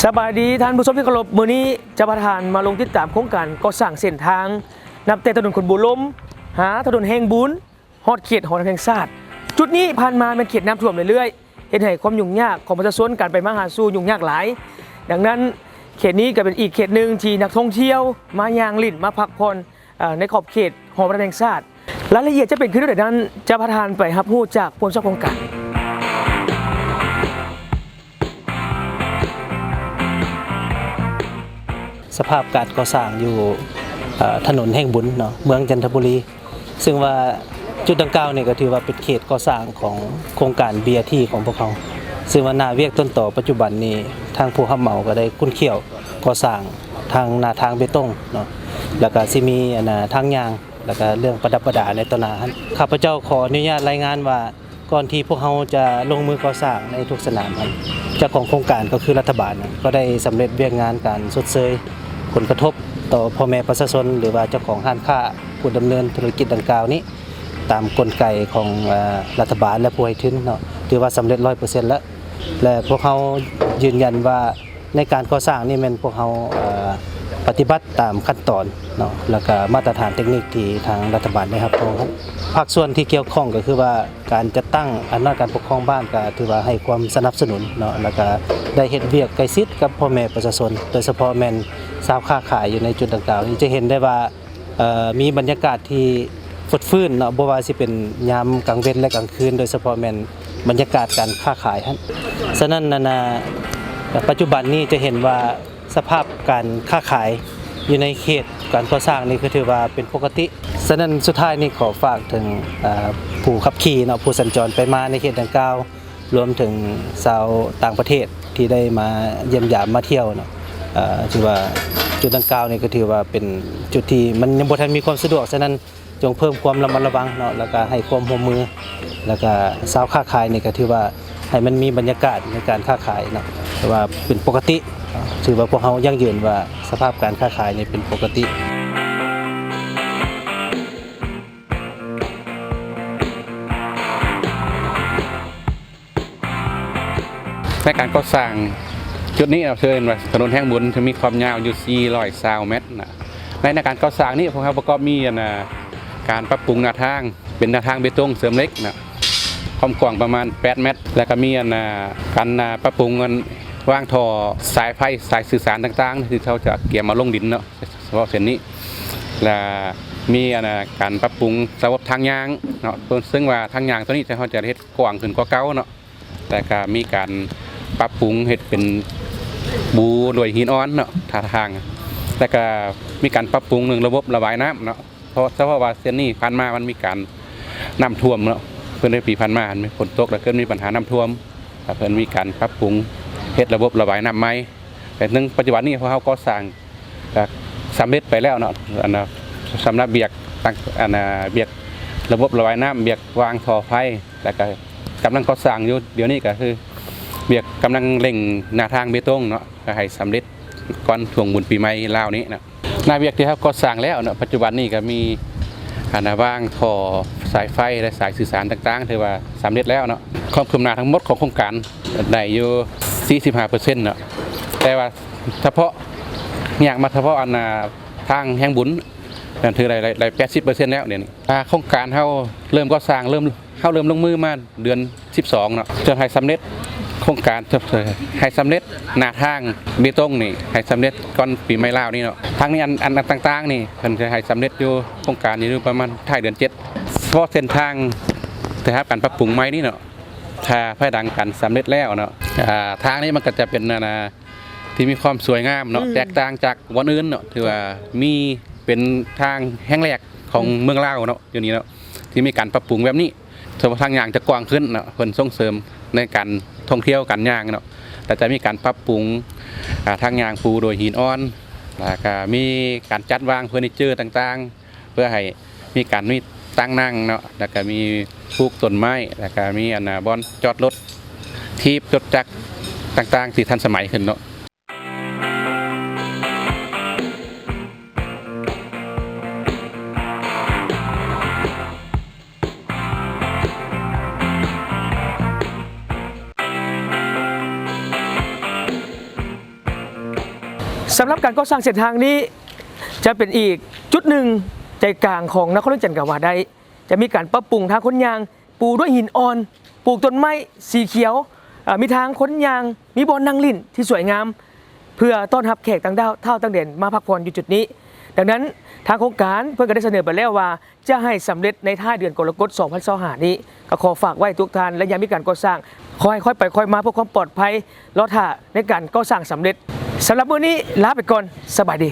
ສະບາຍດີທ່ານຜູ້ຊົມທີ່ເຄົາລົບ, ມື້ນີ້ຈະພາທ່ານມາລົງຕິດຕາມໂຄງການກໍ່ສ້າງເສັ້ນທາງ ນັບແຕ່ຖະໜົນຂົນບູລົມ ຫາຖະໜົນແຮ່ງບຸນ ຮອດເຂດຫໍລະແຮງຊາດ. ຈຸດນີ້ຜ່ານມາແມ່ນເຂດນ້ຳຖ້ວມເລື້ອຍໆ ເຮັດໃຫ້ຄວາມຫຍຸ້ງຍາກຂອງປະຊາຊົນການໄປມາຫາສູ່ຫຍຸ້ງຍາກຫຼາຍ. ດັ່ງນັ້ນ ເຂດນີ້ກໍເປັນອີກເຂດໜຶ່ງທີ່ນັກທ່ອງທ່ຽວມາຍ່າງຫຼິ້ນ ມາພັກຜ່ອນ ເອີ ໃນຂອບເຂດຫໍລະແຮງຊາດ. ລາຍລະອຽດຈະເປັນຄືແນວໃດນັ້ນ ຈະພາທ່ານໄປຮັບຮູ້ຈາກຜູ້ຮັບຜິດຊອບໂຄງການ. ສະພາບການກໍ່ສ້າງຢູ່ ເອີ ຖະໜົນແຮ່ງບຸນເນາະ ເມືອງຈັນທະບູລີ ຊຶ່ງວ່າຈຸດດັ່ງກ່າວນີ້ກໍຖືວ່າເປັນເຂດກໍ່ສ້າງຂອງໂຄງການ ບີອາທີ ຂອງພວກເຮົາ, ຊຶ່ງວ່າໜ້າວຽກຕົ້ນຕໍປັດຈຸບັນນີ້ ທາງຜູ້ຮັບເໝົາກໍໄດ້ຂຸ້ນຂ້ຽວກໍ່ສ້າງທາງໜ້າທາງເບຕົງເນາະ ແລ້ວກໍຊິມີອັນນາທາງຍ່າງ ແລ້ວກໍເລື່ອງປະດັບປະດາໃນຕໍ່ໜ້າຫັ້ນ. ຂ້າພະເຈົ້າຂໍອະນຸຍາດລາຍງານວ່າ ກ່ອນທີ່ພວກເຮົາຈະລົງມືກໍ່ສ້າງໃນທຸກສະໜາມຫັ້ນ ເຈົ້າຂອງໂຄງການກໍຄືລັດຖະບານນະ ກໍໄດ້ສຳເລັດວຽກງານການຊົດເຊີຍຜົນກະທົບຕໍ່ພໍ່ແມ່ປະຊາຊົນ ຫຼືວ່າເຈົ້າຂອງຮ້ານຄ້າ ຜູ້ດຳເນີນທຸລະກິດດັ່ງກ່າວນີ້ ຕາມກົນໄກຂອງ ເອີ ລັດຖະບານ ແລະ ຜູ້ໃຫ້ທຶນເນາະ ຖືວ່າສຳເລັດຮ້ອຍເປີເຊັນແລ້ວ ແລະ ພວກເຮົາຢືນຢັນວ່າ ໃນການກໍ່ສ້າງນີ້ແມ່ນພວກເຮົາ ເອີ ປະຕິບັດຕາມຂັ້ນຕອນເນາະ ແລ້ວກໍມາດຕະຖານເຕັກນິກທີ່ທາງລັດຖະບານໄດ້ຮັບຮອງ. ພາກສ່ວນທີ່ກ່ຽວຂ້ອງກໍຄືວ່າ ການຈັດຕັ້ງອຳນາດການປົກຄອງບ້ານກໍຖືວ່າໃຫ້ຄວາມສະໜັບສະໜູນເນາະ ແລ້ວກໍໄດ້ເຮັດວຽກໃກ້ຊິດກັບພໍ່ແມ່ປະຊາຊົນ ໂດຍສະເພາະແມ່ນຊາວຄ້າຂາຍຢູ່ໃນຈຸດດັ່ງກ່າວນີ້ ຈະເຫັນໄດ້ວ່າ ເອີ ມີບັນຍາກາດທີ່ຟົດຟື້ນເນາະ ບໍ່ວ່າຊິເປັນຍາມກາງເວັນ ແລະ ກາງຄືນ ໂດຍສະເພາະແມ່ນບັນຍາກາດການຄ້າຂາຍຫັ້ນ. ສະນັ້ນ ອັນນາ ປັດຈຸບັນນີ້ຈະເຫັນວ່າສະພາບການຄ້າຂາຍຢູ່ໃນເຂດການກໍ່ສ້າງນີ້ ກໍຖືວ່າເປັນປົກກະຕິ. ສະນັ້ນ ສຸດທ້າຍນີ້ຂໍຝາກເຖິງ ເອີ ຜູ້ຂັບຂີ່ເນາະ ຜູ້ສັນຈອນໄປມາໃນເຂດດັ່ງກ່າວ ລວມເຖິງຊາວຕ່າງປະເທດທີ່ໄດ້ມາຢ້ຽມຢາມມາທ່ຽວເນາະ ເອີ ຖືວ່າຈຸດດັ່ງກ່າວນີ້ກໍຖືວ່າເປັນຈຸດທີ່ມັນຍັງບໍ່ທັນມີຄວາມສະດວກ, ສະນັ້ນ ຈົ່ງເພີ່ມຄວາມລະມັດລະວັງເນາະ ແລ້ວກະໃຫ້ຄວາມຮ່ວມມື ແລ້ວກະຊາວຄ້າຂາຍນີ້ກະຖືວ່າໃຫ້ມັນມີບັນຍາກາດໃນການຄ້າຂາຍເນາະ ແຕ່ວ່າເປັນປົກກະຕິ ຖືວ່າພວກເຮົາຢັ້ງຢືນວ່າສະພາບການຄ້າຂາຍນີ້ເປັນປົກກະຕິ. ໃນການກໍ່ສ້າງຈຸດນີ້ເນາະ ເອີ້ນວ່າຖະໜົນແຮ່ງບຸນ ຈະມີຄວາມຍາວຢູ່ສີ່ຮ້ອຍຊາວແມັດນະ. ໃນ ໃນການກໍ່ສ້າງນີ້ ພວກເຮົາປະກອບມີ ອັນນາ ການປັບປຸງໜ້າທາງ ເປັນໜ້າທາງເບຕົງເສີມເຫຼັກນະ ຄວາມກວ້າງປະມານແປດແມັດ ແລ້ວກໍມີ ອັນນາ ການ ນາ ປັບປຸງ ອັນ ວາງທໍ່ສາຍໄຟ ສາຍສື່ສານຕ່າງໆ ທີ່ເຂົາຈະກຽມເອົາລົງດິນເນາະ ສະເພາະເສັ້ນນີ້ ແລະ ມີ ອັນນາ ການປັບປຸງລະບົບທາງຍ່າງເນາະ ເຊິ່ງວ່າທາງຍ່າງໂຕນີ້ ເຮົາຈະເຮັດກວ້າງຂຶ້ນກວ່າເກົ່າເນາະ. ແລ້ວກະມີການປັບປຸງເຮັດເປັນບູດ້ວຍຫີນອ່ອນເນາະ ທ່າທາງ ແລ້ວກະມີການປັບປຸງເລື່ອງລະບົບລະບາຍນ້ຳເນາະ ເພາະ ສະເພາະວ່າເສັ້ນນີ້ຜ່ານມາມັນມີການນ້ຳຖ້ວມເນາະ ເພິ່ນໃນປີຜ່ານມາມີຝົນຕົກ ແລ້ວເກີດມີບັນຫານ້ຳຖ້ວມ ແລ້ວເພິ່ນມີການປັບປຸງເຮັດລະບົບລະບາຍນ້ຳໃໝ່ ແຕ່ເຖິງປັດຈຸບັນນີ້ພວກເຮົາກໍ່ສ້າງ ກະສຳເລັດໄປແລ້ວເນາະ ອັນນະ ສຳລັບວຽກ ອັນນະ ວຽກລະບົບລະບາຍນ້ຳ ວຽກວາງທໍ່ໄຟ ແລ້ວກະກຳລັງກໍ່ສ້າງຢູ່ ດຽວນີ້ກະຄືວຽກກຳລັງເລັ່ງໜ້າທາງເບຕົງເນາະ ກະໃຫ້ສຳເລັດກ່ອນຊ່ວງບຸນປີໃໝ່ລາວນີ້ເນາະ. ໜ້າວຽກທີ່ເຮົາກໍ່ສ້າງແລ້ວເນາະ ປັດຈຸບັນນີ້ກະມີ ອັນນະ ວາງທໍ່ສາຍໄຟ ແລະ ສາຍສື່ສານຕ່າງໆ ຖືວ່າສຳເລັດແລ້ວເນາະ. ຄວາມຄືບໜ້າທັງໝົດຂອງໂຄງການໄດ້ຢູ່ສີ່ສິບຫ້າເປີເຊັນເນາະ ແຕ່ວ່າ ສະເພາະ ຍາກມາສະເພາະອັນນາ ທາງແຮ່ງບຸນ ນັ້ນຖືໄດ້ ໄດ້ ໄດ້ແປດສິບເປີເຊັນແລ້ວດຽວນີ້. ອ່າ ໂຄງການເຮົາເລີ່ມກໍ່ສ້າງ ເລີ່ມ ເຮົາເລີ່ມລົງມືມາເດືອນສິບສອງເນາະ ຈະໃຫ້ສຳເລັດໂຄງການ ຈະໃຫ້ສຳເລັດໜ້າທາງເບຕົງນີ້ ໃຫ້ສຳເລັດກ່ອນປີໃໝ່ລາວນີ້ເນາະ. ທາງນີ້ ອັນ ອັນ ອັນຕ່າງໆນີ້ ເພິ່ນຈະໃຫ້ສຳເລັດຢູ່ ໂຄງການຢູ່ປະມານທ້າຍເດືອນເຈັດ ສະເພາະເສັ້ນທາງໄດ້ຮັບການປັບປຸງໃໝ່ນີ້ເນາະ ຖ້າພາຍຫຼັງການສຳເລັດແລ້ວເນາະ ອ່າ ທາງນີ້ມັນກໍຈະເປັນ ອັນນາ ທີ່ມີຄວາມສວຍງາມເນາະ ອືມ ແຕກຕ່າງຈາກບ່ອນອື່ນເນາະ ຖືວ່າມີເປັນທາງແຫ່ງແລກຂອງ ອືມ ເມືອງລາວເນາະ ຢູ່ນີ້ເນາະ ທີ່ມີການປັບປຸງແບບນີ້ ສະເພາະທາງຍ່າງຈະກວ້າງຂຶ້ນເນາະ ເພິ່ນສົ່ງເສີມໃນການທ່ອງທ່ຽວການຍ່າງເນາະ ແລ້ວຈະມີການປັບປຸງ ອ່າ ທາງຍ່າງປູໂດຍຫີນອ່ອນ ແລ້ວກະມີການຈັດວາງເຟີນີເຈີຕ່າງໆ ເພື່ອໃຫ້ມີການມີຕັ່ງນັ່ງເນາະ ແລ້ວກະມີປູກຕົ້ນໄມ້ ແລ້ວກະມີ ອັນນາ ບ່ອນຈອດລົດຖີບ ລົດຈັກຕ່າງໆ ທີ່ທັນສະໄໝຂຶ້ນເນາະ. ສຳລັບການກໍ່ສ້າງເສັ້ນທາງນີ້ ຈະເປັນອີກຈຸດໜຶ່ງໃຈກາງຂອງນະຄອນຫຼວງວຽງຈັນກໍວ່າໄດ້. ຈະມີການປັບປຸງທາງຄົນຍ່າງ, ປູດ້ວຍຫີນອ່ອນ, ປູຕົ້ນໄມ້ສີຂຽວ, ເອີ່ ມີທາງຄົນຍ່າງ, ມີບ່ອນນັ່ງຫຼິ້ນທີ່ສວຍງາມ ເພື່ອຕ້ອນຮັບແຂກຕ່າງດ້າວ, ທ້າວຕ່າງແດນມາພັກຜ່ອນຢູ່ຈຸດນີ້. ດັ່ງນັ້ນ, ທາງໂຄງການເພິ່ນກໍໄດ້ສະເໜີໄປແລ້ວວ່າ ຈະໃຫ້ສຳເລັດໃນທ້າຍເດືອນກໍລະກົດ ສອງພັນຊາວຫ້ານີ້. ກໍຂໍຝາກໄວ້ທຸກທ່ານ, ໄລຍະມີການກໍ່ສ້າງ, ຂໍໃຫ້ຄ່ອຍໄປຄ່ອຍມາເພື່ອຄວາມປອດໄພ, ລໍຖ້າໃນການກໍ່ສ້າງສຳເລັດ. ສຳລັບມື້ນີ້ ລາໄປກ່ອນ, ສະບາຍດີ.